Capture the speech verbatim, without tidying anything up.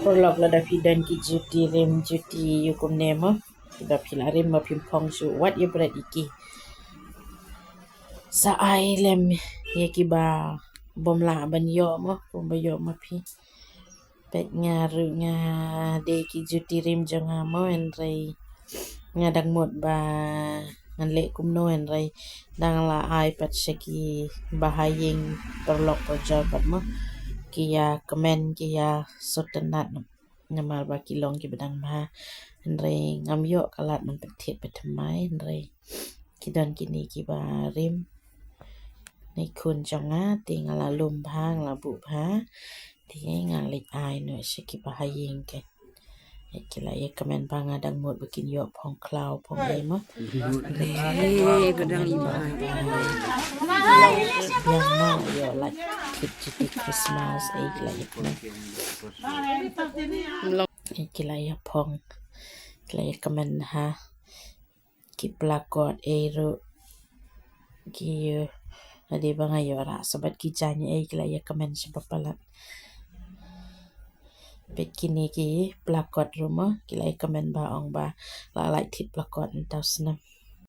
Paralok, lada phi don ki juti rim, juti ïa kumne mo, lada phi la rim mo, phim phong shuh, wat ïa bret ïa ki. Sa ai lem ïa kiba bym lah ban ïoh mo, kumba ïoh ma phi. Peit nga ruh nga dei ki juti rim jong nga mo, hynrei nga dang mut ba ngan leh kumno, hynrei dang la ai pat sha kiba ha ïing, paralok parajor pat mo, ki ïa kmen, ki ïa sngewtynnat namar ba ki long kiba dang bha. Hynrei ngam ïoh ka lad ban pynthied ba thymmai, hynrei ki don kine kiba rim. Ni khun jong nga te nga la lum bha, nga la buh bha. Te nga leit ai noh sha kiba ha ïing. Ki la ïa kmen ba nga dang mut ba kin ïoh phong khlaw phong ei mo. Ei, ba dang ïa ba. Ïa ma ïoh lait thied juti Christmas, ei, ki la ïa kmen. Ei, ki la ïa phong, ki la ïa kmen ha ki placard ei ruh. Ki, eh, lada ba nga ïoh rah sa bad ki jaiñ ei, ki la ïa kmen shibun palat. Peit kine ki placard ruh mo, ki la ïa kmen ba ong ba la lait thied placard mynta u snem.